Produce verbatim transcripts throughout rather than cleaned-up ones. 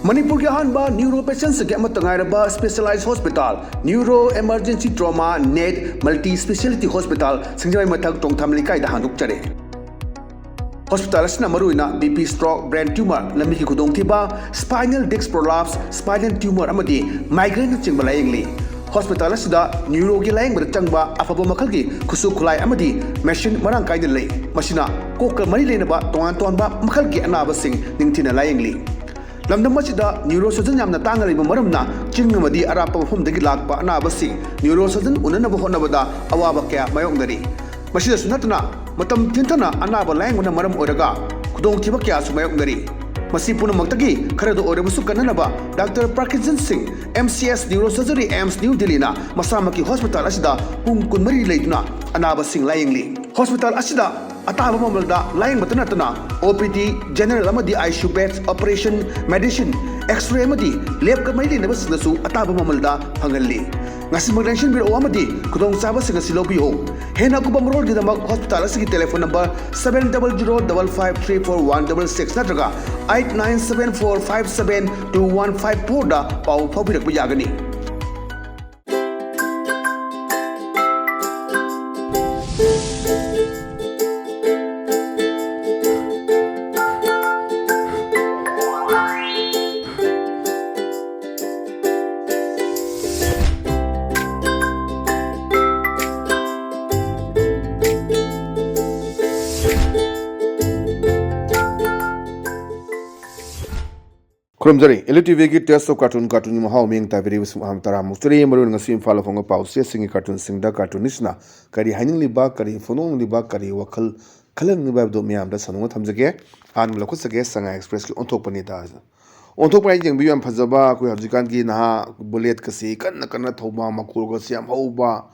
ꯃꯅꯤꯄꯨꯔꯒꯤ ꯑꯍꯥꯟꯕ ꯅ꯭ꯌꯨꯔꯣ ꯄꯦꯁꯦꯟꯁꯤꯡꯒꯤ ꯑꯃꯠꯇ ꯉꯥꯏꯔꯕ specialise hospital, neuro emergency trauma net multi speciality hospital, ꯁꯤꯡꯖꯃꯩ ꯃꯊꯛ ꯇꯣꯡꯊꯥꯝ ꯂꯩꯀꯥꯏꯗ ꯍꯥꯡꯗꯣꯛꯆꯔꯦ꯫ ꯍꯣꯁꯄꯤꯇꯥꯜ ꯑꯁꯤꯅ ꯃꯔꯨꯑꯣꯏꯅ B P stroke, brain tumour, ꯂꯝꯕꯤꯒꯤ ꯈꯨꯗꯣꯡꯊꯤꯕ, spinal disc prolapse, spinal tumour ꯑꯃꯗꯤ ꯃꯥꯏꯒ꯭ꯔꯦꯟꯅꯆꯤꯡꯕ ꯂꯥꯌꯦꯡꯂꯤ꯫ ꯍꯣꯁꯄꯤꯇꯥꯜ ꯑꯁꯤꯗ ꯅ꯭ꯌꯨꯔꯣꯒꯤ ꯂꯥꯌꯦꯡꯕꯗ ꯆꯪꯕ ꯑꯐꯕ ꯃꯈꯜꯒꯤ ꯈꯨꯠꯁꯨ ꯈꯨꯠꯂꯥꯏ ꯑꯃꯗꯤ ꯃꯦꯁꯤꯟ ꯃꯔꯥꯡ ꯀꯥꯏꯅ ꯂꯩ꯫ ꯃꯁꯤꯅ ꯀꯣꯛꯀ ꯃꯔꯤ ꯂꯩꯅꯕ ꯇꯣꯉꯥꯟ ꯇꯣꯉꯥꯟꯕ ꯃꯈꯜꯒꯤ ꯑꯅꯥꯕꯁꯤꯡ ꯅꯤꯡꯊꯤꯅ ꯂꯥꯌꯦꯡꯂꯤ꯫ ꯂꯝꯗꯝ ꯑꯁꯤꯗ ꯅ꯭ꯌꯨꯔꯣ ꯁꯔꯖꯟ ꯌꯥꯝꯅ ꯇꯥꯡꯅ ꯂꯩꯕ ꯃꯔꯝꯅ ꯆꯤꯡ ꯑꯃꯗꯤ ꯑꯔꯥꯞꯄ ꯃꯐꯝꯗꯒꯤ ꯂꯥꯛꯄ ꯑꯅꯥꯕꯁꯤꯡ ꯅ꯭ꯌꯨꯔꯣ ꯁꯔꯖꯟ ꯎꯅꯅꯕ ꯍꯣꯠꯅꯕꯗ ꯑꯋꯥꯕ ꯀꯌꯥ ꯃꯥꯌꯣꯛꯅꯔꯤ꯫ ꯃꯁꯤꯗꯁꯨ ꯅꯠꯇꯅ ꯃꯇꯝ ꯊꯤꯟꯊꯅ ꯑꯅꯥꯕ ꯂꯥꯌꯦꯡꯕꯅ ꯃꯔꯝ ꯑꯣꯏꯔꯒ ꯈꯨꯗꯣꯡꯊꯤꯕ ꯀꯌꯥꯁꯨ ꯃꯥꯌꯣꯛꯅꯔꯤ꯫ ꯃꯁꯤ ꯄꯨꯝꯅꯃꯛꯇꯒꯤ ꯈꯔꯗ ꯑꯣꯏꯔꯕꯁꯨ ꯀꯟꯅꯅꯕ ꯗꯥꯛꯇꯔ ꯄ꯭ꯔꯀꯤꯖꯟ ꯁꯤꯡ, M C S neuro surgery, AIMS new ꯗꯤꯜꯂꯤꯅ ꯃꯁꯥꯃꯛꯀꯤ ꯍꯣꯁꯄꯤꯇꯥꯜ ꯑꯁꯤꯗ ꯄꯨꯡ ꯀꯨꯟꯃꯔꯤ ꯂꯩꯗꯨꯅ ꯑꯅꯥꯕꯁꯤꯡ ꯂꯥꯌꯦꯡꯂꯤ꯫ ꯍꯣꯁꯄꯤꯇꯥꯜ ꯑꯁꯤꯗ ꯑꯇꯥꯕ ꯃꯃꯜꯗ ꯂꯥꯌꯦꯡꯕꯇ ꯅꯠꯇꯅ ꯑꯣ ꯄꯤ ꯗꯤ, ꯖꯦꯅꯔꯦꯜ ꯑꯃꯗꯤ I C U beds, operation, medicine, x-ray ꯑꯃꯗꯤ ꯂꯦꯕꯀ ꯃꯔꯤ ꯂꯩꯅꯕꯁꯤꯡꯗꯁꯨ ꯑꯇꯥꯕ ꯃꯃꯜꯗ ꯐꯪꯍꯜꯂꯤ꯫ ꯉꯁꯤꯃꯛ ꯂꯦꯡꯁꯤꯟꯕꯤꯔꯛꯎ ꯑꯃꯗꯤ ꯈꯨꯗꯣꯡꯆꯥꯕꯁꯤꯡ ꯑꯁꯤ ꯂꯧꯕꯤꯌꯨ꯫ ꯍꯦꯟꯅ ꯑꯀꯨꯞꯄ ꯃꯔꯣꯜꯒꯤꯗꯃꯛ ꯍꯣꯁꯄꯤꯇꯥꯜ ꯑꯁꯤꯒꯤ telephone number seven double zero double five three four one double six ꯅꯠꯇ꯭ꯔꯒ eight nine seven four five seven two one five four ꯗ ꯄꯥꯎ ꯐꯥꯎꯕꯤꯔꯛꯄ ꯌꯥꯒꯅꯤ꯫ ꯈꯨꯔꯨꯝꯖꯔꯤ꯫ ꯑꯦꯜ ꯏ ꯇꯤ ꯚꯤꯒꯤ Taste of Cartoon, ꯀꯥꯔꯇꯨꯟꯒꯤ ꯃꯍꯥꯎ ꯃꯤꯠꯌꯦꯡ ꯇꯥꯕꯤꯔꯤꯕꯁꯤꯡ ꯑꯍꯥꯟꯕ ꯇꯔꯥꯃꯨꯛ ꯆꯨꯔꯤ꯫ ꯃꯔꯨꯑꯣꯏꯅ ꯉꯁꯤ ꯏꯝꯐꯥꯜꯗ ꯐꯣꯡꯕ ꯄꯥꯎꯆꯦꯁꯤꯡꯒꯤ ꯀꯥꯔꯇꯨꯟꯁꯤꯡꯗ ꯀꯥꯔꯇꯨꯅꯤꯁꯅ ꯀꯔꯤ ꯍꯥꯏꯅꯤꯡꯂꯤꯕ, ꯀꯔꯤ ꯐꯣꯡꯗꯣꯛꯅꯤꯡꯂꯤꯕ, ꯀꯔꯤ ꯋꯥꯈꯜ ꯈꯜꯍꯟꯅꯤꯡꯂꯤꯕ ꯍꯥꯏꯕꯗꯨ ꯃꯤꯌꯥꯝꯗ ꯁꯟꯗꯣꯛꯅ ꯊꯝꯖꯒꯦ꯫ ꯑꯍꯥꯟꯕ ꯂꯧꯈꯠꯆꯒꯦ, ꯁꯉꯥꯏ ꯑꯦꯛꯁꯄ꯭ꯔꯦꯁꯀꯤ ꯑꯣꯟꯊꯣꯛꯄꯅꯤꯗ꯫ ꯑꯣꯟꯊꯣꯛꯄ ꯍꯥꯏꯁꯦ ꯌꯦꯡꯕꯤꯌꯨ, ꯌꯥꯝ ꯐꯖꯕ꯫ ꯑꯩꯈꯣꯏ ꯍꯧꯖꯤꯛꯀꯥꯟꯒꯤ ꯅꯍꯥ ꯕꯨꯂꯦꯠꯀꯁꯤ ꯀꯟꯅ ꯀꯟꯅ ꯊꯧꯕ, ꯃꯈꯣꯜꯒꯁꯤ ꯌꯥꯝ ꯍꯧꯕ,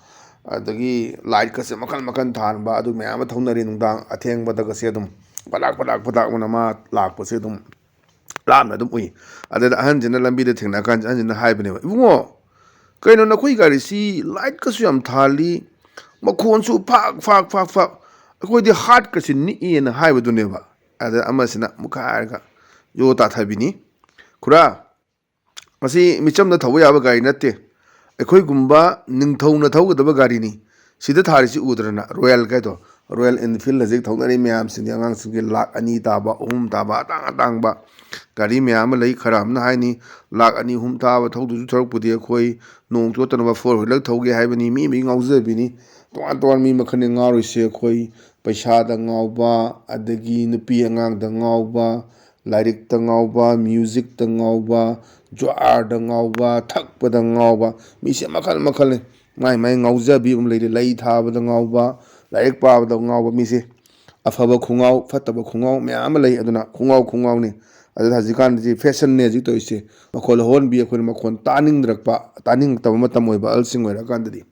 ꯑꯗꯒꯤ ꯂꯥꯏꯠꯀꯁꯦ ꯃꯈꯜ ꯃꯈꯜ ꯊꯥꯟꯕ, ꯑꯗꯨ ꯃꯌꯥꯝ ꯑꯃ ꯊꯧꯅꯔꯤ꯫ ꯅꯨꯡꯗꯥꯡ ꯑꯊꯦꯡꯕꯗꯒꯁꯦ ꯑꯗꯨꯝ ꯄꯗꯥꯛ ꯄꯗꯥꯛ ꯄꯗꯥꯛ ꯑꯅ ꯃꯥ ꯂꯥꯛꯄꯁꯦ ꯑꯗꯨꯝ ꯂꯥꯞꯅ ꯑꯗꯨꯝ ꯎꯏ꯫ ꯑꯗꯨꯗ ꯑꯍꯟꯁꯤꯅ ꯂꯝꯕꯤꯗ ꯊꯦꯡꯅꯔ ꯀꯥꯟꯁꯤꯗ ꯑꯍꯟꯁꯤꯅ ꯍꯥꯏꯕꯅꯦꯕ, "ꯏꯕꯨꯡꯉꯣ, ꯀꯩꯅꯣ ꯅꯈꯣꯏ ꯒꯥꯔꯤꯁꯤ ꯂꯥꯏꯠꯀꯁꯨ ꯌꯥꯝ ꯊꯥꯜꯂꯤ, ꯃꯈꯣꯟꯁꯨ ꯐꯥꯛ ꯐꯥꯛ ꯐꯥꯛ ꯐꯥꯛ, ꯑꯩꯈꯣꯏꯗꯤ ꯍꯥꯔꯠꯀꯁꯤ ꯅꯤꯛꯏꯅ" ꯍꯥꯏꯕꯗꯨꯅꯦꯕ꯫ ꯑꯗ ꯑꯃꯁꯤꯅ ꯑꯃꯨꯛꯀ ꯍꯥꯏꯔꯒ ꯌꯣ ꯇꯥꯊꯕꯤꯅꯤ꯫ "ꯈꯨꯔꯥ, ꯃꯁꯤ ꯃꯤꯆꯝꯅ ꯊꯧꯕ ꯌꯥꯕ ꯒꯥꯔꯤ ꯅꯠꯇꯦ, ꯑꯩꯈꯣꯏꯒꯨꯝꯕ ꯅꯤꯡꯊꯧꯅ ꯊꯧꯒꯗꯕ ꯒꯥꯔꯤꯅꯤ꯫ ꯁꯤꯗ ꯊꯥꯔꯤꯁꯤ ꯎꯗ꯭ꯔꯅ?" ꯔꯣꯌꯦꯜ ꯀꯥꯏꯗꯣ, ꯔꯣꯌꯦꯜ ꯏꯟꯐꯤꯜ ꯍꯧꯖꯤꯛ ꯊꯧꯅꯔꯤ ꯃꯌꯥꯝꯁꯤꯡꯗꯤ, ꯑꯉꯥꯡꯁꯤꯡꯒꯤ ꯂꯥꯛ ꯑꯅꯤ ꯇꯥꯕ, ꯑꯍꯨꯝ ꯇꯥꯕ, ꯑꯇꯥꯡ ꯑꯇꯥꯡꯕ ꯒꯥꯔꯤ ꯃꯌꯥꯝ ꯑꯃ ꯂꯩ꯫ ꯈꯔ ꯑꯃꯅ ꯍꯥꯏꯅꯤ, "ꯂꯥꯛ ꯑꯅꯤ ꯑꯍꯨꯝ ꯇꯥꯕ ꯊꯧꯗꯨꯁꯨ ꯁꯔꯨꯛꯄꯨꯗꯤ ꯑꯩꯈꯣꯏ ꯅꯣꯡ ꯆꯣꯠꯇꯅꯕ ꯐꯣꯔ ꯋꯤꯂꯔ ꯊꯧꯒꯦ ꯍꯥꯏꯕꯅꯤ", ꯃꯤ ꯃꯤ ꯉꯥꯎꯖꯕꯤꯅꯤ꯫ ꯇꯣꯉꯥꯟ ꯇꯣꯉꯥꯟ ꯃꯤ ꯃꯈꯜꯅꯤ ꯉꯥꯎꯔꯤꯁꯦ꯫ ꯑꯩꯈꯣꯏ ꯄꯩꯁꯥꯗ ꯉꯥꯎꯕ, ꯑꯗꯒꯤ ꯅꯨꯄꯤ ꯑꯉꯥꯡꯗ ꯉꯥꯎꯕ, ꯂꯥꯏꯔꯤꯛꯇ ꯉꯥꯎꯕ, ꯃ꯭ꯌꯨꯖꯤꯛꯇ ꯉꯥꯎꯕ, ꯖ꯭ꯋꯥꯔꯗ ꯉꯥꯎꯕ, ꯊꯛꯄꯗ ꯉꯥꯎꯕ, ꯃꯤꯁꯦ ꯃꯈꯜ ꯃꯈꯜꯅꯤ꯫ ꯃꯥꯏ ꯃꯥꯏ ꯉꯥꯎꯖꯕꯤ ꯑꯃ ꯂꯩꯔꯤ꯫ ꯂꯩ ꯊꯥꯕꯗ ꯉꯥꯎꯕ, ꯂꯥꯏꯔꯤꯛ ꯄꯥꯕꯗ ꯉꯥꯎꯕ, ꯃꯤꯁꯦ ꯑꯐꯕ ꯈꯣꯡꯒꯥꯎ, ꯐꯠꯇꯕ ꯈꯣꯡꯒꯥꯎ ꯃꯌꯥꯝ ꯑꯃ ꯂꯩ꯫ ꯑꯗꯨꯅ ꯈꯣꯡꯒꯥꯎ ꯈꯣꯡꯒꯥꯎꯅꯤ꯫ ꯑꯗꯨꯅ ꯍꯧꯖꯤꯛꯀꯥꯟꯗꯤ ꯐꯦꯁꯟꯅꯦ ꯍꯧꯖꯤꯛ ꯇꯧꯔꯤꯁꯦ꯫ ꯃꯈꯣꯜ ꯍꯧꯍꯟꯕꯤ, ꯑꯩꯈꯣꯏꯅ ꯃꯈꯣꯟ ꯇꯥꯅꯤꯡꯗ꯭ꯔꯛꯄ, ꯇꯥꯅꯤꯡꯉꯛꯇꯕ ꯃꯇꯝ ꯑꯣꯏꯕ ꯑꯍꯜꯁꯤꯡ ꯑꯣꯏꯔꯀꯥꯟꯗꯗꯤ꯫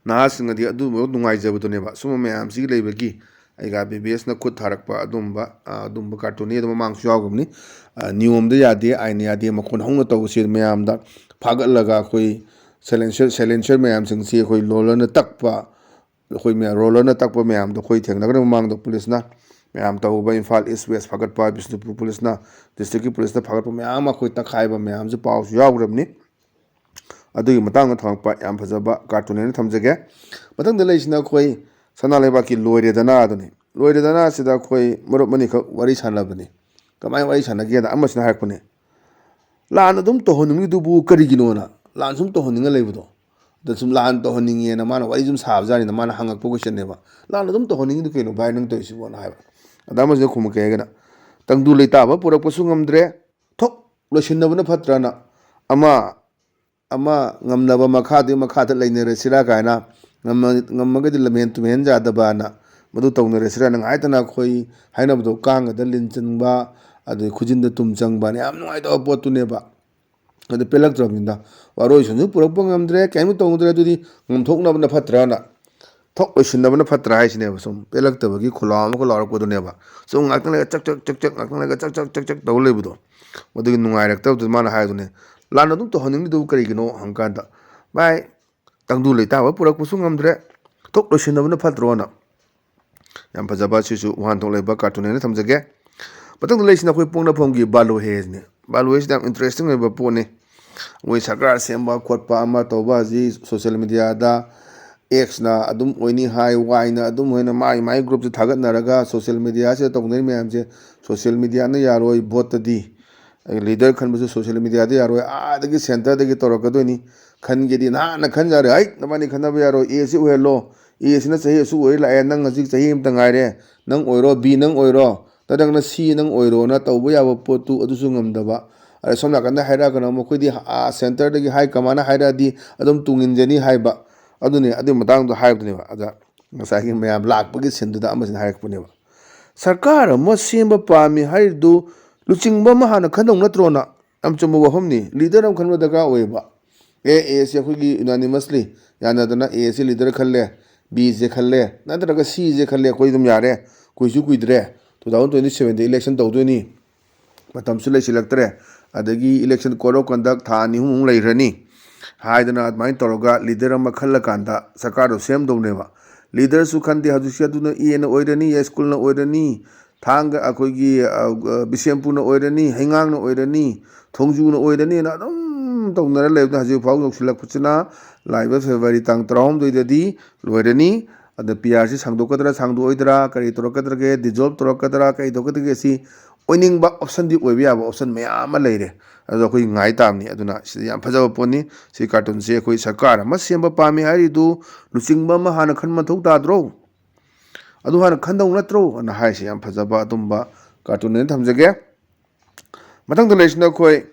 ꯅꯍꯥꯁꯤꯡꯅꯗꯤ ꯑꯗꯨꯝꯕ ꯅꯨꯡꯉꯥꯏꯖꯕꯗꯨꯅꯦꯕ꯫ ꯁꯨꯝꯕ ꯃꯌꯥꯝꯁꯤꯒꯤ ꯂꯩꯕꯒꯤ ꯑꯩꯒ ꯕꯤ ꯕꯤ ꯑꯦꯁꯅ ꯈꯨꯠ ꯊꯥꯔꯛꯄ ꯑꯗꯨꯝꯕ, ꯑ, ꯑꯗꯨꯝꯕ ꯀꯥꯔꯇꯨꯟꯅꯤ꯫ ꯑꯗꯨ ꯃꯃꯥꯡꯁꯨ ꯌꯥꯎꯈ꯭ꯔꯕꯅꯤ꯫ ꯑ, ꯅꯤꯌꯣꯝꯗ ꯌꯥꯗꯦ, ꯑꯥꯏꯟ ꯌꯥꯗꯦ, ꯃꯈꯣꯟ ꯍꯧꯅ ꯇꯧꯕꯁꯦ ꯃꯌꯥꯝꯗ ꯐꯥꯒꯠꯂꯒ ꯑꯩꯈꯣꯏ ꯁꯥꯏꯂꯦꯟꯁꯔ, ꯁꯥꯏꯂꯦꯟꯁꯔ ꯃꯌꯥꯝꯁꯤꯡꯁꯤ ꯑꯩꯈꯣꯏ ꯔꯣꯂꯔꯅ ꯇꯛꯄ, ꯑꯩꯈꯣꯏ ꯃꯌꯥꯝ ꯔꯣꯂꯔꯅ ꯇꯛꯄ ꯃꯌꯥꯝꯗꯣ ꯑꯩꯈꯣꯏ ꯊꯦꯡꯅꯈ꯭ꯔꯦ ꯃꯃꯥꯡꯗ ꯄꯨꯂꯤꯁꯅ ꯃꯌꯥꯝ ꯇꯧꯕ, ꯏꯝꯐꯥꯜ ꯏꯁ ꯋꯦꯁ ꯐꯥꯒꯠꯄ, ꯕꯤꯁꯅꯨꯄꯨꯔ ꯄꯨꯂꯤꯁꯅ, ꯗꯤꯁꯇ꯭ꯔꯤꯛꯀꯤ ꯄꯨꯂꯤꯁꯅ ꯐꯥꯒꯠꯄ ꯃꯌꯥꯝ ꯑꯃ ꯑꯩꯈꯣꯏ ꯇꯛꯈꯥꯏꯕ ꯃꯌꯥꯝꯁꯨ ꯄꯥꯎꯁꯨ ꯌꯥꯎꯈ꯭ꯔꯕꯅꯤ꯫ ꯑꯗꯨꯒꯤ ꯃꯇꯥꯡꯗ ꯊꯝꯃꯛꯄ ꯌꯥꯝ ꯐꯖꯕ ꯀꯥꯔꯇꯨꯟ ꯍꯥꯏꯅ ꯊꯝꯖꯒꯦ꯫ ꯃꯊꯪꯗ ꯂꯩꯔꯤꯁꯤꯅ ꯑꯩꯈꯣꯏ ꯁꯅꯥ ꯂꯩꯕꯥꯛꯀꯤ ꯂꯣꯏꯔꯦꯗꯅ ꯑꯗꯨꯅꯤ꯫ ꯂꯣꯏꯔꯦꯗꯅ ꯑꯁꯤꯗ ꯑꯩꯈꯣꯏ ꯃꯔꯨꯞ ꯑꯅꯤꯈꯛ ꯋꯥꯔꯤ ꯁꯥꯟꯅꯕꯅꯤ꯫ ꯀꯃꯥꯏꯅ ꯋꯥꯔꯤ ꯁꯥꯟꯅꯒꯦꯗ, ꯑꯃꯁꯤꯅ ꯍꯥꯏꯔꯛꯄꯅꯦ, "ꯂꯥꯟ ꯑꯗꯨꯝ ꯇꯧꯍꯟꯅꯤꯡꯉꯤꯗꯨꯕꯨ ꯀꯔꯤꯒꯤꯅꯣꯅ?" ꯂꯥꯟ ꯁꯨꯝ ꯇꯧꯍꯟꯅꯤꯡꯉ ꯂꯩꯕꯗꯣ꯫ ꯑꯗ ꯁꯨꯝ ꯂꯥꯟ ꯇꯧꯍꯟꯅꯤꯡꯉꯦꯅ ꯃꯥꯅ ꯋꯥꯔꯤ ꯁꯨꯝ ꯁꯥꯕꯖꯥꯠꯅꯤꯗ, ꯃꯥꯅ ꯍꯪꯉꯛꯄ ꯀꯣꯏꯁꯟꯅꯦꯕ꯫ "ꯂꯥꯟ ꯑꯗꯨꯝ ꯇꯧꯍꯟꯅꯤꯡꯉꯤꯗꯨ ꯀꯩꯅꯣ ꯚꯥꯏ ꯅꯪ ꯇꯧꯔꯤꯁꯤꯕꯣꯅ?" ꯍꯥꯏꯕ꯫ ꯑꯗ ꯑꯃꯁꯤꯅ ꯈꯨꯝꯃꯛꯀꯦ ꯍꯥꯏꯒꯅ, "ꯇꯪꯗꯨ ꯂꯩꯇꯥꯕ ꯄꯨꯔꯛꯄꯁꯨ ꯉꯝꯗ꯭ꯔꯦ, ꯊꯣꯛ ꯂꯣꯏꯁꯤꯟꯅꯕꯅ ꯐꯠꯇ꯭ꯔꯅ?" ꯑꯃ ꯑꯃ ꯉꯝꯅꯕ ꯃꯈꯥꯗꯤ ꯃꯈꯥꯗ ꯂꯩꯅꯔꯁꯤꯔꯥ ꯀꯥꯏꯅ, ꯉꯝꯃ-, ꯉꯝꯃꯒꯗꯤ ꯂꯝꯍꯦꯟ ꯇꯨꯝꯍꯦꯟ ꯌꯥꯗꯕꯅ ꯃꯗꯨ ꯇꯧꯅꯔꯁꯤꯔꯥ꯫ ꯅꯨꯡꯉꯥꯏꯇꯅ ꯑꯩꯈꯣꯏ ꯍꯥꯏꯅꯕꯗꯣ, ꯀꯥꯡꯒꯗ ꯂꯤꯟ ꯆꯪꯕ, ꯑꯗꯩ ꯈꯨꯖꯤꯟꯗ ꯇꯨꯝ ꯆꯪꯕꯅ ꯌꯥꯝ ꯅꯨꯡꯉꯥꯏꯇꯕ ꯄꯣꯠꯇꯨꯅꯦꯕ꯫ ꯑꯗꯨ ꯄꯦꯜꯂꯛꯇ꯭ꯔꯕꯅꯤꯅ ꯋꯥꯔꯣꯏꯁꯤꯟꯁꯨ ꯄꯨꯔꯛꯄ ꯉꯝꯗ꯭ꯔꯦ, ꯀꯔꯤꯝꯇ ꯇꯧꯗ꯭ꯔꯦ, ꯑꯗꯨꯗꯤ ꯉꯝꯊꯣꯛꯅꯕꯅ ꯐꯠꯇ꯭ꯔꯥꯅ? ꯊꯣꯛ ꯂꯣꯏꯁꯤꯟꯅꯕꯅ ꯐꯠꯇ꯭ꯔꯥ ꯍꯥꯏꯁꯤꯅꯦꯕ꯫ ꯁꯨꯝ ꯄꯦꯜꯂꯛꯇꯕꯒꯤ ꯈꯨꯂꯥꯎ ꯑꯃꯒ ꯂꯥꯎꯔꯛꯄꯗꯨꯅꯦꯕ꯫ ꯁꯨꯝ ꯉꯥꯛꯇꯪ ꯂꯩꯔꯒ ꯆꯛ ꯆꯛ ꯆꯛ ꯆꯛ, ꯉꯥꯛꯇꯪ ꯂꯩꯔꯒ ꯆꯛ ꯆꯛ ꯆꯛ ꯆꯛ ꯇꯧ ꯂꯩꯕꯗꯣ꯫ ꯃꯗꯨꯒꯤ ꯅꯨꯡꯉꯥꯏꯔꯛꯇꯕꯗꯨ ꯃꯥꯅ ꯍꯥꯏꯗꯨꯅꯦ, "ꯂꯥꯟ ꯑꯗꯨꯝ ꯇꯧꯍꯟꯅꯤꯡꯂꯤꯗꯨꯕꯨ ꯀꯔꯤꯒꯤꯅꯣ?" ꯍꯪꯀꯥꯟꯗ, "ꯚꯥꯏ, ꯇꯪꯗꯨ ꯂꯩꯇꯥꯕ ꯄꯨꯔꯛꯄꯁꯨ ꯉꯝꯗ꯭ꯔꯦ, ꯊꯣꯛ ꯂꯣꯏꯁꯤꯟꯅꯕꯅ ꯐꯠꯇ꯭ꯔꯣꯅ?" ꯌꯥꯝ ꯐꯖꯕ, ꯁꯤꯁꯨ ꯋꯥꯍꯟꯊꯣꯛ ꯂꯩꯕ ꯀꯥꯔꯇꯨꯟ ꯍꯥꯏꯅ ꯊꯝꯖꯒꯦ꯫ ꯃꯊꯪꯗ ꯂꯩꯁꯤꯅ ꯑꯩꯈꯣꯏ ꯄꯣꯛꯅꯐꯝꯒꯤ ꯕꯥꯂꯨꯍꯦꯁꯤꯅꯤ꯫ ꯕꯥꯂꯨꯍꯦꯁꯤꯗ ꯌꯥꯝ ꯏꯟꯇꯔꯦꯁꯇꯤꯡ ꯑꯣꯏꯕ ꯄꯣꯠꯅꯤ꯫ ꯑꯩꯈꯣꯏ ꯁꯔꯀꯥꯔ ꯁꯦꯝꯕ ꯈꯣꯠꯄ ꯑꯃ ꯇꯧꯕ ꯍꯧꯖꯤꯛ ꯁꯣꯁꯦꯜ ꯃꯦꯗꯤꯌꯥꯗ ꯑꯦꯛꯁꯅ ꯑꯗꯨꯝ ꯑꯣꯏꯅꯤ ꯍꯥꯏ, ꯋꯥꯏꯅ ꯑꯗꯨꯝ ꯑꯣꯏꯅ ꯃꯥꯒꯤ ꯃꯥꯒꯤ ꯒ꯭ꯔꯨꯞꯁꯦ ꯊꯥꯒꯠꯅꯔꯒ ꯁꯣꯁꯦꯜ ꯃꯦꯗꯤꯌꯥꯁꯤꯗ ꯇꯧꯅꯔꯤ ꯃꯌꯥꯝꯁꯦ, ꯁꯣꯁꯦꯜ ꯃꯦꯗꯤꯌꯥꯅ ꯌꯥꯔꯣꯏ, ꯚꯣꯠꯇꯗꯤ ꯂꯤꯗꯔ ꯈꯟꯕꯁꯨ ꯁꯣꯁꯦꯜ ꯃꯦꯗꯤꯌꯥꯗ ꯌꯥꯔꯣꯏ, ꯑꯥꯗꯒꯤ ꯁꯦꯟꯇꯔꯗꯒꯤ ꯇꯧꯔꯛꯀꯗꯣꯏꯅꯤ꯫ ꯈꯟꯒꯦꯗꯤ ꯅꯍꯥꯟꯅ ꯈꯟꯖꯔꯦ, "ꯍꯩ, ꯅꯕꯥꯅꯤ ꯈꯟꯅꯕ ꯌꯥꯔꯣꯏ, ꯑꯦ ꯁꯤ ꯑꯣꯏꯍꯜꯂꯣ, ꯑꯦ ꯁꯤꯅ ꯆꯍꯤ ꯑꯁꯨꯛ ꯑꯣꯏ ꯂꯥꯛꯑꯦ, ꯅꯪ ꯍꯧꯖꯤꯛ ꯆꯍꯤ ꯑꯃꯇ ꯉꯥꯏꯔꯦ, ꯅꯪ ꯑꯣꯏꯔꯣ, ꯕꯤ ꯅꯪ ꯑꯣꯏꯔꯣ, ꯅꯠꯇ꯭ꯔꯒꯅ ꯁꯤ ꯅꯪ ꯑꯣꯏꯔꯣꯅ" ꯇꯧꯕ ꯌꯥꯕ ꯄꯣꯠꯇꯨ ꯑꯗꯨꯁꯨ ꯉꯝꯗꯕ꯫ ꯑꯗ ꯁꯣꯝ ꯅꯥꯀꯟꯗ ꯍꯥꯏꯔꯛꯑꯒꯅ ꯃꯈꯣꯏꯗꯤ, ꯑꯥ, ꯁꯦꯟꯇꯔꯗꯒꯤ ꯍꯥꯏ ꯀꯃꯥꯟꯅ ꯍꯥꯏꯔꯛꯑꯗꯤ ꯑꯗꯨꯝ ꯇꯨꯡ ꯏꯟꯖꯅꯤ ꯍꯥꯏꯕ꯫ ꯑꯗꯨꯅꯤ, ꯑꯗꯨꯒꯤ ꯃꯇꯥꯡꯗꯣ ꯍꯥꯏꯕꯗꯨꯅꯦꯕ꯫ ꯑꯗ ꯉꯁꯥꯏꯒꯤ ꯃꯌꯥꯝ ꯂꯥꯛꯄꯒꯤ ꯁꯤꯟꯗꯨꯗ ꯑꯃꯁꯤꯅ ꯍꯥꯏꯔꯛꯄꯅꯦꯕ, "ꯁꯔꯀꯥꯔ ꯑꯃ ꯁꯦꯝꯕ ꯄꯥꯝꯃꯤ ꯍꯥꯏꯔꯤꯗꯨ ꯂꯨꯆꯤꯡꯕ ꯑꯃ ꯍꯥꯟꯅ ꯈꯟꯗꯧ ꯅꯠꯇ꯭ꯔꯣꯅ?" ꯌꯥꯝ ꯆꯨꯝꯕ ꯋꯥꯐꯝꯅꯤ꯫ ꯂꯤꯗꯔ ꯑꯃ ꯈꯟꯕ ꯗꯔꯀꯥꯔ ꯑꯣꯏꯌꯦꯕ꯫ ꯑꯦ, ꯑꯦ ꯁꯤ ꯑꯩꯈꯣꯏꯒꯤ ꯌꯨꯅꯥꯅꯤꯃꯁꯂꯤ ꯌꯥꯅꯗꯅ ꯑꯦ ꯁꯤ ꯂꯤꯗꯔ ꯈꯜꯂꯦ, ꯕꯤ ꯁꯦ ꯈꯜꯂꯦ, ꯅꯠꯇ꯭ꯔꯒ ꯁꯤ ꯁꯦ ꯈꯜꯂꯦ, ꯑꯩꯈꯣꯏ ꯑꯗꯨꯝ ꯌꯥꯔꯦ꯫ ꯀꯨꯏꯁꯨ ꯀꯨꯏꯗ꯭ꯔꯦ, ꯇꯨ ꯊꯥꯎꯖꯟ ꯇ꯭ꯋꯦꯟꯇꯤ ꯁꯚꯦꯟꯗ ꯏꯂꯦꯛꯁꯟ ꯇꯧꯗꯣꯏꯅꯤ, ꯃꯇꯝꯁꯨ ꯂꯩꯁꯤꯜꯂꯛꯇ꯭ꯔꯦ꯫ ꯑꯗꯒꯤ election code of conduct ꯊꯥ ꯑꯅꯤ ꯑꯍꯨꯝꯃꯨꯛ ꯂꯩꯈ꯭ꯔꯅꯤ ꯍꯥꯏꯗꯅ, ꯑꯗꯨꯃꯥꯏꯅ ꯇꯧꯔꯒ ꯂꯤꯗꯔ ꯑꯃ ꯈꯜꯂꯀꯥꯟꯗ ꯁꯔꯀꯥꯔꯗꯣ ꯁꯦꯝꯗꯧꯅꯦꯕ꯫ ꯂꯤꯗꯔꯁꯨ ꯈꯟꯗꯦ ꯍꯧꯖꯤꯛꯁꯦ꯫ ꯑꯗꯨꯅ ꯑꯦꯅ ꯑꯣꯏꯔꯅꯤ, ꯌꯥꯏꯁ꯭ꯀꯨꯜꯅ ꯑꯣꯏꯔꯅꯤ, ꯊꯥꯡꯒ, ꯑꯩꯈꯣꯏꯒꯤ, ꯑ, ꯑ, ꯕꯤꯁꯦꯝꯄꯨꯔꯅ ꯑꯣꯏꯔꯅꯤ, ꯍꯩꯉꯥꯡꯅ ꯑꯣꯏꯔꯅꯤ, ꯊꯣꯡꯖꯨꯅ ꯑꯣꯏꯔꯅꯤꯅ ꯑꯗꯨꯝ ꯇꯧꯅꯔ ꯂꯩꯕꯗ ꯍꯧꯖꯤꯛ ꯐꯥꯎ ꯌꯧꯁꯤꯜꯂꯛꯄꯁꯤꯅ ꯂꯥꯛꯏꯕ ꯐꯦꯕ꯭ꯔꯨꯋꯥꯔꯤ ꯇꯥꯡ ꯇꯔꯥꯍꯨꯝꯗꯣꯏꯗꯗꯤ ꯂꯣꯏꯔꯅꯤ꯫ ꯑꯗ ꯄꯤ ꯑꯥꯔ ꯁꯤ ꯁꯥꯡꯗꯣꯛꯀꯗ꯭ꯔꯥ, ꯁꯥꯡꯗꯣꯛꯑꯣꯏꯗ꯭ꯔꯥ, ꯀꯔꯤ ꯇꯧꯔꯛꯀꯗꯒꯦ, dissolve ꯇꯧꯔꯛꯀꯗ꯭ꯔꯥ, ꯀꯔꯤ ꯇꯧꯔꯛꯀꯗꯒꯦ, ꯁꯤ ꯑꯣꯏꯅꯤꯡꯕ optionꯗꯤ ꯑꯣꯏꯕ ꯌꯥꯕ option ꯃꯌꯥꯝ ꯑꯃ ꯂꯩꯔꯦ꯫ ꯑꯗꯣ ꯑꯩꯈꯣꯏ ꯉꯥꯏ ꯇꯥꯕꯅꯤ꯫ ꯑꯗꯨꯅ ꯁꯤꯗꯤ ꯌꯥꯝ ꯐꯖꯕ ꯄꯣꯠꯅꯤ꯫ ꯁꯤ cartoonꯁꯦ ꯑꯩꯈꯣꯏ ꯁꯔꯀꯥꯔ ꯑꯃ ꯁꯦꯝꯕ ꯄꯥꯝꯃꯤ ꯍꯥꯏꯔꯤꯗꯨ ꯂꯨꯆꯤꯡꯕ ꯑꯃ ꯍꯥꯟꯅ ꯈꯟꯕ ꯃꯊꯧ ꯇꯥꯗ꯭ꯔꯣ? ꯑꯗꯨ ꯍꯥꯟꯅ ꯈꯟꯗꯧ ꯅꯠꯇ꯭ꯔꯣ? ꯑꯅ ꯍꯥꯏꯔꯤꯁꯦ ꯌꯥꯝ ꯐꯖꯕ ꯑꯗꯨꯝꯕ cartoon ꯑꯣꯏꯅ ꯊꯝꯖꯒꯦ꯫ ꯃꯊꯪꯗ ꯂꯩꯔꯤꯁꯤꯅ ꯑꯩꯈꯣꯏ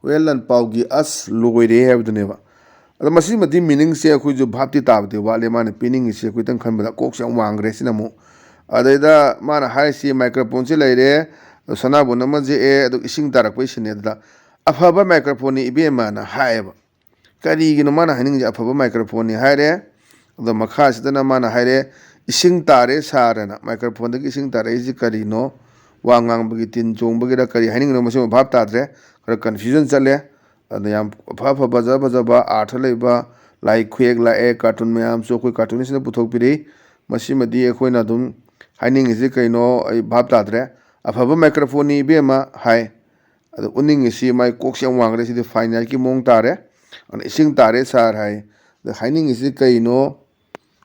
ꯍꯨꯌꯦꯟ ꯂꯥꯟꯄꯥꯎꯒꯤ "ꯑꯁ ꯂꯣꯏꯔꯦ" ꯍꯥꯏꯕꯗꯨꯅꯦꯕ꯫ ꯑꯗꯣ ꯃꯁꯤꯃꯗꯤ meaningꯁꯦ ꯑꯩꯈꯣꯏꯁꯨ ꯚꯥꯞꯇꯤ ꯇꯥꯕꯗꯤ ꯋꯥꯠꯂꯦ꯫ ꯃꯥꯅ ꯄꯤꯅꯤꯡꯉꯤꯁꯦ ꯑꯩꯈꯣꯏꯇꯪ ꯈꯟꯕꯗ ꯀꯣꯛꯁꯦ ꯌꯥꯝ ꯋꯥꯡꯈ꯭ꯔꯦ꯫ ꯁꯤꯅ ꯑꯃꯨꯛ ꯑꯗꯩꯗ ꯃꯥꯅ ꯍꯥꯏꯔꯤꯁꯤ microphoneꯁꯦ ꯂꯩꯔꯦ, ꯑꯗꯣ ꯁꯅꯥꯕꯨꯟ ꯑꯃ ꯌꯦꯛꯑꯦ, ꯑꯗꯨ ꯏꯁꯤꯡ ꯇꯥꯔꯛꯄꯩ ꯁꯤꯟꯅꯦ꯫ ꯑꯗꯨꯗ "ꯑꯐꯕ microphoneꯅꯤ ꯏꯕꯦꯝꯃꯅ" ꯍꯥꯏꯌꯦꯕ꯫ ꯀꯔꯤꯒꯤꯅꯣ ꯃꯥꯅ ꯍꯥꯏꯅꯤꯡꯉꯤꯁꯦ "ꯑꯐꯕ microphoneꯅꯤ" ꯍꯥꯏꯔꯦ? ꯑꯗꯣ ꯃꯈꯥꯁꯤꯗꯅ ꯃꯥꯅ ꯍꯥꯏꯔꯦ, "ꯏꯁꯤꯡ ꯇꯥꯔꯦ ꯁꯥꯔꯅ"꯫ Microphoneꯗꯒꯤ ꯏꯁꯤꯡ ꯇꯥꯔꯛꯏꯁꯤ ꯀꯔꯤꯅꯣ? ꯋꯥ ꯉꯥꯡꯕꯒꯤ ꯇꯤꯟ ꯆꯣꯡꯕꯒꯤꯔ ꯀꯔꯤ ꯍꯥꯏꯅꯤꯡꯉꯤꯅꯣ, ꯃꯁꯤꯃ ꯚꯥꯞ ꯇꯥꯗ꯭ꯔꯦ꯫ ꯈꯔ confusion ꯆꯠꯂꯦ꯫ ꯑꯗ ꯌꯥꯝ ꯑꯐ ꯑꯐ ꯐꯖ ꯐꯖꯕ ꯑꯥꯔꯊ ꯂꯩꯕ ꯂꯥꯏ ꯈꯨꯌꯦꯛ ꯂꯥꯛꯑꯦ, cartoon ꯃꯌꯥꯝꯁꯨ ꯑꯩꯈꯣꯏ cartoonistꯅ ꯄꯨꯊꯣꯛꯄꯤꯔꯤ꯫ ꯃꯁꯤꯃꯗꯤ ꯑꯩꯈꯣꯏꯅ ꯑꯗꯨꯝ ꯍꯥꯏꯅꯤꯡꯉꯤꯁꯤ ꯀꯩꯅꯣ ꯑꯩ ꯚꯥꯞ ꯇꯥꯗ꯭ꯔꯦ꯫ "ꯑꯐꯕ ꯃꯥꯏꯀ꯭ꯔꯣꯐꯣꯟꯅꯤ ꯏꯕꯦꯝꯃ" ꯍꯥꯏ꯫ ꯑꯗꯣ ꯎꯠꯅꯤꯡꯉꯤꯁꯤ ꯃꯥꯏ ꯀꯣꯛꯁꯦ ꯌꯥꯝ ꯋꯥꯡꯈ꯭ꯔꯦ, ꯁꯤꯗꯤ ꯐꯥꯏꯟ ꯑꯥꯔꯠꯀꯤ ꯃꯑꯣꯡ ꯇꯥꯔꯦ꯫ ꯑꯗꯨꯅ "ꯏꯁꯤꯡ ꯇꯥꯔꯦ ꯁꯥꯔ" ꯍꯥꯏ꯫ ꯑꯗ ꯍꯥꯏꯅꯤꯡꯉꯤꯁꯤ ꯀꯩꯅꯣ?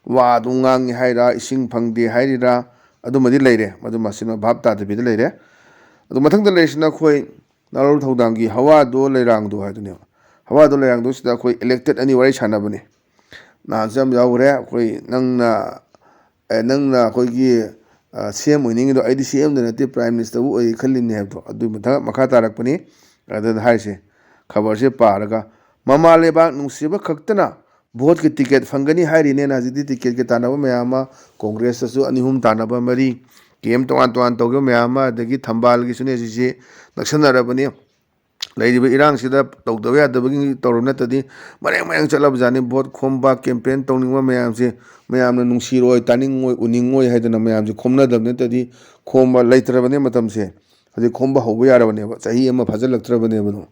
ꯋꯥ ꯑꯗꯨꯝ ꯉꯥꯡꯉꯤ ꯍꯥꯏꯔ, ꯏꯁꯤꯡ ꯐꯪꯗꯦ ꯍꯥꯏꯔꯤꯔꯥ, ꯑꯗꯨꯃꯗꯤ ꯂꯩꯔꯦ꯫ ꯃꯗꯨ ꯃꯁꯤꯃ ꯚꯥꯞ ꯇꯥꯗꯕꯤꯗ ꯂꯩꯔꯦ꯫ ꯑꯗꯨ ꯃꯊꯪꯗ ꯂꯩꯔꯤꯁꯤꯅ ꯑꯩꯈꯣꯏ ꯅꯥꯔꯣꯜ ꯊꯧꯗꯥꯡꯒꯤ "ꯍꯋꯥꯗꯣ ꯂꯩꯔꯥꯡꯗꯣ" ꯍꯥꯏꯗꯨꯅꯦꯕ꯫ "ꯍꯋꯥꯗꯣ ꯂꯩꯔꯥꯡꯗꯣ" ꯁꯤꯗ ꯑꯩꯈꯣꯏ ꯏꯂꯦꯛꯇꯦꯠ ꯑꯅꯤ ꯋꯥꯔꯤ ꯁꯥꯟꯅꯕꯅꯤ꯫ ꯅꯍꯥꯟꯁꯨ ꯌꯥꯝ ꯌꯥꯎꯈ꯭ꯔꯦ꯫ ꯑꯩꯈꯣꯏ ꯅꯪꯅ, ꯑꯦ, ꯅꯪꯅ ꯑꯩꯈꯣꯏꯒꯤ, ꯑ, ꯁꯤ ꯑꯦꯝ ꯑꯣꯏꯅꯤꯡꯉꯤꯗꯣ, "ꯑꯩꯗꯤ ꯁꯤ ꯑꯦꯝꯗ ꯅꯠꯇꯦ, ꯄ꯭ꯔꯥꯏꯝ ꯃꯤꯅꯤꯁꯇꯔꯕꯨ ꯑꯣꯏꯌꯦ ꯈꯜꯂꯤꯅꯤ" ꯍꯥꯏꯕꯗꯣ, ꯑꯗꯨꯒꯤ ꯃꯊꯪ ꯃꯈꯥ ꯇꯥꯔꯛꯄꯅꯤ꯫ ꯑꯗꯨꯅ ꯍꯥꯏꯔꯤꯁꯦ, ꯈꯕꯔꯁꯦ ꯄꯥꯔꯒ, "ꯃꯃꯥ ꯂꯩꯕꯥꯛ ꯅꯨꯡꯁꯤꯕ ꯈꯛꯇꯅ ꯚꯣꯠꯀꯤ ꯇꯤꯀꯦꯠ ꯐꯪꯒꯅꯤ ꯍꯥꯏꯔꯤꯅꯦꯅ" ꯍꯧꯖꯤꯛꯇꯤ ꯇꯤꯀꯦꯠꯀꯤ ꯇꯥꯟꯅꯕ ꯃꯌꯥꯝ ꯑꯃ, ꯀꯣꯡꯒ꯭ꯔꯦꯁꯇꯁꯨ ꯑꯅꯤ ꯑꯍꯨꯝ ꯇꯥꯟꯅꯕ, ꯃꯔꯤ ꯀꯦꯝ ꯇꯣꯉꯥꯟ ꯇꯣꯉꯥꯟ ꯇꯧꯈꯤꯕ ꯃꯌꯥꯝ ꯑꯃ, ꯑꯗꯒꯤ ꯊꯝꯕꯥꯜꯒꯤꯁꯨꯅꯦ ꯍꯧꯖꯤꯛꯁꯤ ꯅꯛꯁꯟꯅꯔꯕꯅꯤ꯫ ꯂꯩꯔꯤꯕ ꯏꯔꯥꯡꯁꯤꯗ ꯇꯧꯗꯕ ꯌꯥꯗꯕꯒꯤ ꯇꯧꯔꯕ ꯅꯠꯇꯗꯤ ꯃꯔꯦꯡ ꯃꯔꯦꯡ ꯆꯠꯂꯕꯖꯥꯠꯅꯤ꯫ ꯚꯣꯠ ꯈꯣꯝꯕ, ꯀꯦꯝꯄꯦꯟ ꯇꯧꯅꯤꯡꯕ ꯃꯌꯥꯝꯁꯦ ꯃꯌꯥꯝꯅ ꯅꯨꯡꯁꯤꯔꯣꯏ, ꯇꯥꯅꯤꯡꯉꯣꯏ, ꯎꯅꯤꯡꯉꯣꯏ ꯍꯥꯏꯗꯅ ꯃꯌꯥꯝꯁꯦ ꯈꯣꯝꯅꯗꯕ ꯅꯠꯇꯗꯤ ꯈꯣꯝꯕ ꯂꯩꯇ꯭ꯔꯕꯅꯦ ꯃꯇꯝꯁꯦ꯫ ꯍꯧꯖꯤꯛ ꯈꯣꯝꯕ ꯍꯧꯕ ꯌꯥꯔꯕꯅꯦꯕ, ꯆꯍꯤ ꯑꯃ ꯐꯥꯖꯤꯜꯂꯛꯇ꯭ꯔꯕꯅꯦꯕ ꯑꯗꯨꯝ꯫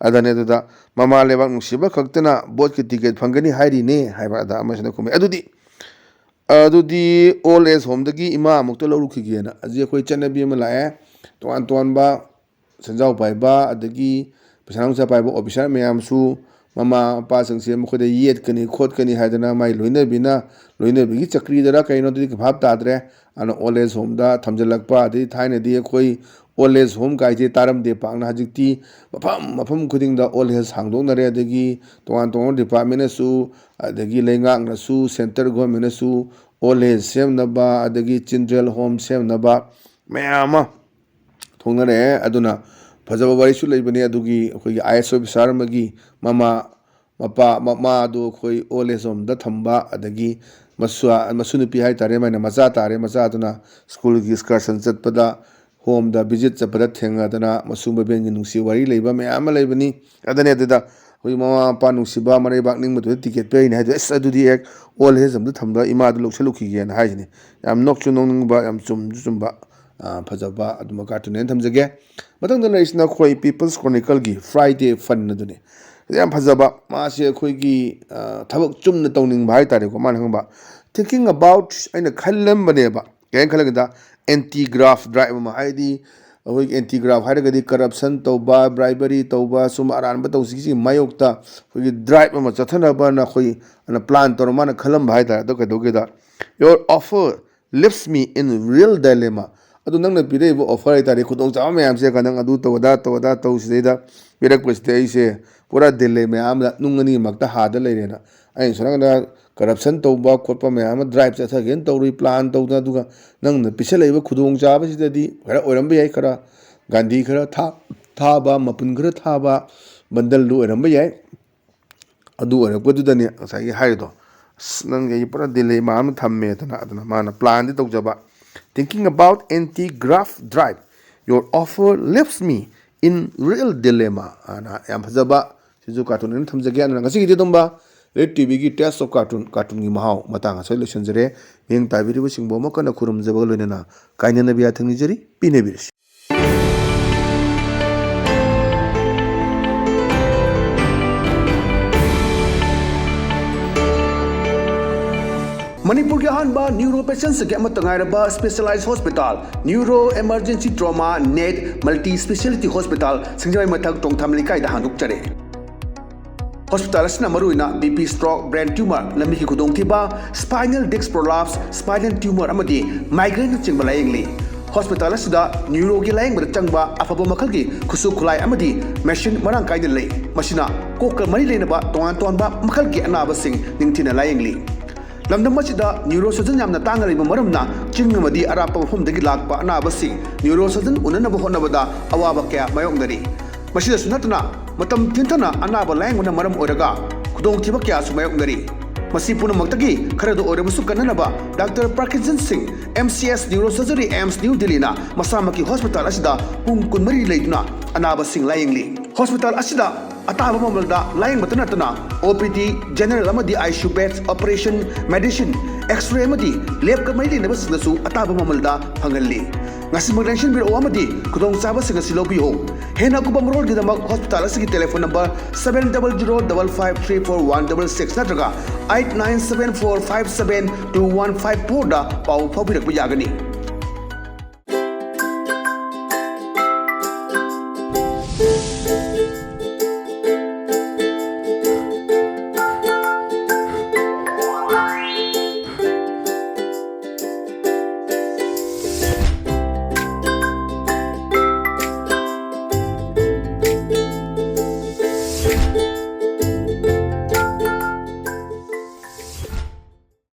ꯑꯗꯅꯦ ꯑꯗꯨꯗ "ꯃꯃꯥ ꯂꯩꯕꯥꯛ ꯅꯨꯡꯁꯤꯕ ꯈꯛꯇꯅ ꯚꯣꯠꯀꯤ ꯇꯤꯀꯦꯠ ꯐꯪꯒꯅꯤ ꯍꯥꯏꯔꯤꯅꯦ" ꯍꯥꯏꯕ ꯑꯗ ꯑꯃꯁꯤꯅ ꯈꯨꯝꯃꯦ꯫ ꯑꯗꯨꯗꯤ, ꯑꯗꯨꯗꯤ ꯑꯣꯜ ꯑꯦꯖ ꯍꯣꯝꯗꯒꯤ ꯏꯃꯥ ꯑꯃꯨꯛꯇ ꯂꯧꯔꯨꯈꯤꯒꯦꯅ꯫ ꯍꯧꯖꯤꯛ ꯑꯩꯈꯣꯏ ꯆꯠꯅꯕꯤ ꯑꯃ ꯂꯥꯛꯑꯦ, ꯇꯣꯉꯥꯟ ꯇꯣꯉꯥꯟꯕ ꯁꯦꯟꯖꯥꯎ ꯄꯥꯏꯕ ꯑꯗꯒꯤ ꯄꯩꯁꯥ ꯅꯨꯡꯁꯥ ꯄꯥꯏꯕ ꯑꯣꯐꯤꯁꯥꯔ ꯃꯌꯥꯝꯁꯨ ꯃꯃꯥ ꯃꯄꯥꯁꯤꯡꯁꯦ ꯃꯈꯣꯏꯗ ꯌꯦꯠꯀꯅꯤ ꯈꯣꯠꯀꯅꯤ ꯍꯥꯏꯗꯅ ꯃꯥꯏ ꯂꯣꯏꯅꯕꯤꯅ, ꯂꯣꯏꯅꯕꯤꯒꯤ ꯆꯀ꯭ꯔꯤꯗꯔ ꯀꯩꯅꯣ ꯑꯗꯨꯗꯤ ꯚꯥꯞ ꯇꯥꯗ꯭ꯔꯦ꯫ ꯑꯗꯨꯅ ꯑꯣꯜ ꯑꯦꯖ ꯍꯣꯝꯗ ꯊꯝꯖꯤꯜꯂꯛꯄ, ꯑꯗꯩ ꯊꯥꯏꯅꯗꯤ ꯑꯩꯈꯣꯏ ꯑꯣꯜ ꯑꯦꯖ ꯍꯣꯝ ꯀꯥꯏꯁꯦ ꯇꯥꯔꯝꯗꯦ ꯄꯥꯛꯅ꯫ ꯍꯧꯖꯤꯛꯇꯤ ꯃꯐꯝ ꯃꯐꯝ ꯈꯨꯗꯤꯡꯗ ꯑꯣꯜ ꯑꯦꯖ ꯍꯥꯡꯗꯣꯛꯅꯔꯦ꯫ ꯑꯗꯒꯤ ꯇꯣꯉꯥꯟ ꯇꯣꯉꯥꯟꯕ ꯗꯤꯄꯥꯔꯠꯃꯦꯟꯅꯁꯨ, ꯑꯗꯒꯤ ꯂꯩꯉꯥꯛꯅꯁꯨ, ꯁꯦꯟꯇꯔ ꯒꯣꯔꯃꯦꯟꯅꯁꯨ ꯑꯣꯜ ꯑꯦꯖ ꯁꯦꯝꯅꯕ, ꯑꯗꯒꯤ ꯆꯤꯜꯗ꯭ꯔꯦꯟ ꯍꯣꯝ ꯁꯦꯝꯅꯕ ꯃꯌꯥꯝ ꯑꯃ ꯊꯣꯛꯅꯔꯛꯑꯦ꯫ ꯑꯗꯨꯅ ꯐꯖꯕ ꯋꯥꯔꯤꯁꯨ ꯂꯩꯕꯅꯦ꯫ ꯑꯗꯨꯒꯤ ꯑꯩꯈꯣꯏꯒꯤ ꯑꯥꯏ ꯑꯦꯁ ꯑꯣꯐꯤꯁꯥꯔ ꯑꯃꯒꯤ ꯃꯃꯥ ꯃꯄꯥ, ꯃꯃꯥꯗꯨ ꯑꯩꯈꯣꯏ ꯑꯣꯜ ꯑꯦꯖ ꯍꯣꯝꯗ ꯊꯝꯕ, ꯑꯗꯒꯤ ꯃꯁꯨ-, ꯃꯁꯨ ꯅꯨꯄꯤ ꯍꯥꯏꯇꯥꯔꯦ, ꯃꯥꯏꯅ ꯃꯆꯥ ꯇꯥꯔꯦ, ꯃꯆꯥꯗꯨꯅ ꯁ꯭ꯀꯨꯜꯒꯤ ꯑꯦꯛꯁꯀꯔꯁꯟ ꯆꯠꯄꯗ ꯍꯣꯝꯗ ꯚꯤꯖꯤꯠ ꯆꯠꯄꯗ ꯊꯦꯡꯅꯗꯅ ꯃꯁꯨ ꯃꯕꯦꯟꯒꯤ ꯅꯨꯡꯁꯤ ꯋꯥꯔꯤ ꯂꯩꯕ ꯃꯌꯥꯝ ꯑꯃ ꯂꯩꯕꯅꯤ꯫ ꯑꯗꯅꯦ ꯑꯗꯨꯗ ꯑꯩꯈꯣꯏ ꯃꯃꯥ ꯃꯄꯥ ꯅꯨꯡꯁꯤꯕ ꯃꯔꯩꯕꯥꯛ ꯅꯤꯡꯕꯗꯨꯗ ꯇꯤꯀꯦꯠ ꯄꯤꯔꯤꯅꯦ ꯍꯥꯏꯗꯣ, ꯑꯁ, ꯑꯗꯨꯗꯤ ꯍꯦꯛ ꯑꯣꯜ ꯑꯦꯖ ꯍꯣꯝꯗ ꯊꯝꯕ ꯏꯃꯥꯗꯨ ꯂꯧꯁꯜꯂꯨꯈꯤꯒꯦꯅ ꯍꯥꯏꯁꯤꯅꯤ꯫ ꯌꯥꯝ ꯅꯣꯛꯁꯨ ꯅꯣꯛꯅꯤꯡꯕ, ꯌꯥꯝ ꯆꯨꯝꯁꯨ ꯆꯨꯝꯕ, ꯑ, ꯐꯖꯕ ꯑꯗꯨꯝꯕ ꯀꯥꯔꯇꯨꯟ ꯍꯥꯏꯅ ꯊꯝꯖꯒꯦ꯫ ꯃꯊꯪꯗ ꯂꯩꯔꯤꯁꯤꯅ ꯑꯩꯈꯣꯏ ꯄꯤꯄꯜꯁ ꯀ꯭ꯔꯣꯅꯤꯀꯜꯒꯤ ꯐ꯭ꯔꯥꯏꯗꯦ ꯐꯟ ꯑꯗꯨꯅꯤ꯫ ꯌꯥꯝ ꯐꯖꯕ, ꯃꯥꯁꯦ ꯑꯩꯈꯣꯏꯒꯤ, ꯑ, ꯊꯕꯛ ꯆꯨꯝꯅ ꯇꯧꯅꯤꯡꯕ ꯍꯥꯏꯇꯥꯔꯦꯀꯣ꯫ ꯃꯥꯅ ꯈꯪꯕ, "Thinking about" ꯑꯩꯅ ꯈꯜꯂꯝꯕꯅꯦꯕ, ꯀꯩ ꯍꯥꯏꯅ ꯈꯜꯂꯒꯦꯗ, ꯑꯦꯟꯇꯤ ꯒ꯭ꯔꯥꯐ ꯗ꯭ꯔꯥꯏꯕ ꯑꯃ, ꯍꯥꯏꯗꯤ ꯑꯩꯈꯣꯏꯒꯤ ꯑꯦꯟꯇꯤ ꯒ꯭ꯔꯥꯐ ꯍꯥꯏꯔꯒꯗꯤ ꯀꯔꯞꯁꯟ ꯇꯧꯕ, ꯕ꯭ꯔꯥꯏꯕꯔꯤ ꯇꯧꯕ, ꯁꯨꯝ ꯑꯔꯥꯟꯕ ꯇꯧꯕꯁꯤꯒꯤ ꯃꯥꯌꯣꯛꯇ ꯑꯩꯈꯣꯏꯒꯤ ꯗ꯭ꯔꯥꯏꯕ ꯑꯃ ꯆꯠꯊꯅꯕꯅ ꯑꯩꯈꯣꯏ ꯑꯅ ꯄ꯭ꯂꯥꯟ ꯇꯧꯔ ꯃꯥꯅ ꯈꯜꯂꯝꯕ ꯍꯥꯏꯇꯥꯔꯦ꯫ ꯑꯗꯣ ꯀꯩꯗꯧꯒꯦꯗ, "Your offer leaves me in real dilemma." ꯑꯗꯨ ꯅꯪꯅ ꯄꯤꯔꯛꯏꯕ ꯑꯣꯐꯔ ꯍꯥꯏꯇꯥꯔꯦ, ꯈꯨꯗꯣꯡꯆꯥꯕ ꯃꯌꯥꯝꯁꯦ, ꯅꯪ ꯑꯗꯨ ꯇꯧ, ꯑꯗꯥ ꯇꯧ, ꯑꯗꯥ ꯇꯧ, ꯁꯤꯗꯩꯗ ꯄꯤꯔꯛꯄꯁꯤꯗ ꯑꯩꯁꯦ ꯄꯨꯔꯥ ꯗꯤꯂꯦꯃꯥ ꯑꯃꯗ, ꯅꯨꯡ ꯑꯅꯤꯃꯛꯇ ꯍꯥꯗ ꯂꯩꯔꯦꯅ꯫ ꯑꯩꯅ ꯁꯣꯝ ꯅꯥꯀꯟꯗ ꯀꯔꯞꯁꯟ ꯇꯧꯕ ꯈꯣꯠꯄ ꯃꯌꯥꯝ ꯑꯃ ꯗ꯭ꯔꯥꯏꯕ ꯆꯠꯊꯒꯦꯅ ꯇꯧꯔꯨꯏ, ꯄ꯭ꯂꯥꯟ ꯇꯧꯗꯅ, ꯑꯗꯨꯒ ꯅꯪꯅ ꯄꯤꯁꯜꯂꯛꯏꯕ ꯈꯨꯗꯣꯡꯆꯥꯕꯁꯤꯗꯗꯤ ꯈꯔ ꯑꯣꯏꯔꯝꯕ ꯌꯥꯏ, ꯈꯔ ꯒꯥꯟꯙꯤ ꯈꯔ ꯊꯥ-, ꯊꯥꯕ, ꯃꯄꯨꯟ ꯈꯔ ꯊꯥꯕ ꯕꯟꯗꯜꯗꯨ ꯑꯣꯏꯔꯝꯕ ꯌꯥꯏ꯫ ꯑꯗꯨ ꯑꯣꯏꯔꯛꯄꯗꯨꯗꯅꯦ ꯉꯁꯥꯏꯒꯤ ꯍꯥꯏꯔꯤꯗꯣ, "ꯑꯁ, ꯅꯪꯒꯤ ꯑꯩ ꯄꯨꯔꯥ ꯗꯤꯂꯦꯃꯥ ꯑꯃ ꯊꯝꯃꯦꯗꯅ", ꯑꯗꯨꯅ ꯃꯥꯅ ꯄ꯭ꯂꯥꯟꯗꯤ ꯇꯧꯖꯕ, "Thinking about anti-graft drive, your offer leaves me in real dilemma" ꯑꯅ ꯌꯥꯝ ꯐꯖꯕ ꯁꯤꯁꯨ ꯀꯥꯔꯇꯨꯟ ꯑꯣꯏꯅ ꯊꯝꯖꯒꯦ꯫ ꯑꯗꯨꯅ ꯉꯁꯤꯒꯤꯗꯤ ꯑꯗꯨꯝꯕ ꯔꯦꯗ ꯇꯤꯚꯤꯒꯤ Taste of Cartoon, ꯀꯥꯔꯇꯨꯟꯒꯤ ꯃꯍꯥꯎ ꯃꯇꯥꯡ ꯑꯁꯤꯗ ꯂꯣꯏꯁꯤꯟꯖꯔꯦ꯫ ꯃꯤꯠꯌꯦꯡ ꯇꯥꯕꯤꯔꯤꯕꯁꯤꯡꯕꯨ ꯑꯃꯨꯛ ꯀꯟꯅ ꯈꯨꯔꯨꯝꯖꯕꯒ ꯂꯣꯏꯅꯅ ꯀꯥꯏꯅꯅꯕ ꯌꯥꯊꯪ ꯅꯤꯖꯔꯤ, ꯄꯤꯅꯕꯤꯔꯁꯤ꯫ ꯃꯅꯤꯄꯨꯔꯒꯤ ꯑꯍꯥꯟꯕ ꯅ꯭ꯌꯨꯔꯣ ꯄꯦꯁꯦꯟꯁꯤꯡꯒꯤ ꯑꯃꯠꯇ ꯉꯥꯏꯔꯕ specialise hospital, neuro emergency trauma net multi speciality hospital, ꯁꯤꯡꯖꯃꯩ ꯃꯊꯛ, ꯇꯣꯡꯊꯥꯝ ꯂꯩꯀꯥꯏꯗ ꯍꯥꯡꯗꯣꯛꯆꯔꯦ꯫ ꯍꯣꯁꯄꯤꯇꯥꯜ ꯑꯁꯤꯅ ꯃꯔꯨꯑꯣꯏꯅ B P stroke, brain tumour, ꯂꯝꯕꯤꯒꯤ ꯈꯨꯗꯣꯡꯊꯤꯕ, spinal disc prolapse, spinal tumour ꯑꯃꯗꯤ ꯃꯥꯏꯒ꯭ꯔꯦꯟꯅꯆꯤꯡꯕ ꯂꯥꯌꯦꯡꯂꯤ꯫ ꯍꯣꯁꯄꯤꯇꯥꯜ ꯑꯁꯤꯗ ꯅ꯭ꯌꯨꯔꯣꯒꯤ ꯂꯥꯌꯦꯡꯕꯗ ꯆꯪꯕ ꯑꯐꯕ ꯃꯈꯜꯒꯤ ꯈꯨꯠꯁꯨ ꯈꯨꯠꯂꯥꯏ ꯑꯃꯗꯤ ꯃꯦꯁꯤꯟ ꯃꯔꯥꯡ ꯀꯥꯏꯅ ꯂꯩ꯫ ꯃꯁꯤꯅ ꯀꯣꯛꯀ ꯃꯔꯤ ꯂꯩꯅꯕ ꯇꯣꯉꯥꯟ ꯇꯣꯉꯥꯟꯕ ꯃꯈꯜꯒꯤ ꯑꯅꯥꯕꯁꯤꯡ ꯅꯤꯡꯊꯤꯅ ꯂꯥꯌꯦꯡꯂꯤ꯫ ꯂꯝꯗꯝ ꯑꯁꯤꯗ ꯅ꯭ꯌꯨꯔꯣ ꯁꯔꯖꯟ ꯌꯥꯝꯅ ꯇꯥꯡꯅ ꯂꯩꯕ ꯃꯔꯝꯅ ꯆꯤꯡ ꯑꯃꯗꯤ ꯑꯔꯥꯞꯄ ꯃꯐꯝꯗꯒꯤ ꯂꯥꯛꯄ ꯑꯅꯥꯕꯁꯤꯡ ꯅ꯭ꯌꯨꯔꯣ ꯁꯔꯖꯟ ꯎꯅꯅꯕ ꯍꯣꯠꯅꯕꯗ ꯑꯋꯥꯕ ꯀꯌꯥ ꯃꯥꯌꯣꯛꯅꯔꯤ꯫ ꯃꯁꯤꯗꯁꯨ ꯅꯠꯇꯅ, ꯃꯇꯝ ꯊꯦꯡꯊꯅ ꯑꯅꯥꯕ ꯂꯥꯌꯦꯡꯕꯅ ꯃꯔꯝ ꯑꯣꯏꯔꯒ ꯈꯨꯗꯣꯡꯊꯤꯕ ꯀꯌꯥꯁꯨ ꯃꯥꯌꯣꯛꯅꯔꯤ꯫ ꯃꯁꯤ ꯄꯨꯝꯅꯃꯛꯇꯒꯤ ꯈꯔꯗ ꯑꯣꯏꯔꯕꯁꯨ ꯀꯟꯅꯅꯕ ꯗꯥꯛꯇꯔ ꯄꯥꯔꯀꯤꯟꯁꯟ ꯁꯤꯡ, M C S neuro surgery, AIMS new ꯗꯤꯜꯂꯤꯅ ꯃꯁꯥꯃꯛꯀꯤ ꯍꯣꯁꯄꯤꯇꯥꯜ ꯑꯁꯤꯗ ꯄꯨꯡ ꯀꯨꯟꯃꯔꯤ ꯂꯩꯗꯨꯅ ꯑꯅꯥꯕꯁꯤꯡ ꯂꯥꯌꯦꯡꯂꯤ꯫ ꯍꯣꯁꯄꯤꯇꯥꯜ ꯑꯁꯤꯗ ꯑꯇꯥꯕ ꯃꯃꯜꯗ ꯂꯥꯌꯦꯡꯕꯇ ꯅꯠꯇꯅ ꯑꯣ ꯄꯤ ꯗꯤ, ꯖꯦꯅꯔꯦꯜ ꯑꯃꯗꯤ I C U beds, operation, medicine, x-ray ꯑꯃꯗꯤ ꯂꯦꯕꯀ ꯃꯔꯤ ꯂꯩꯅꯕꯁꯤꯡꯗꯁꯨ ꯑꯇꯥꯕ ꯃꯃꯜꯗ ꯐꯪꯍꯜꯂꯤ꯫ ꯉꯁꯤꯃꯛ ꯂꯦꯡꯁꯤꯟꯕꯤꯔꯛꯎ ꯑꯃꯗꯤ ꯈꯨꯗꯣꯡꯆꯥꯕꯁꯤꯡ ꯑꯁꯤ ꯂꯧꯕꯤꯌꯨ꯫ ꯍꯦꯟꯅ ꯑꯀꯨꯞꯄ ꯃꯔꯣꯜꯒꯤꯗꯃꯛ ꯍꯣꯁꯄꯤꯇꯥꯜ ꯑꯁꯤꯒꯤ telephone number seven double zero double five three four one double six ꯅꯠꯇ꯭ꯔꯒ eight nine seven four five seven two one five fourꯗ ꯄꯥꯎ ꯐꯥꯎꯕꯤꯔꯛꯄ ꯌꯥꯒꯅꯤ꯫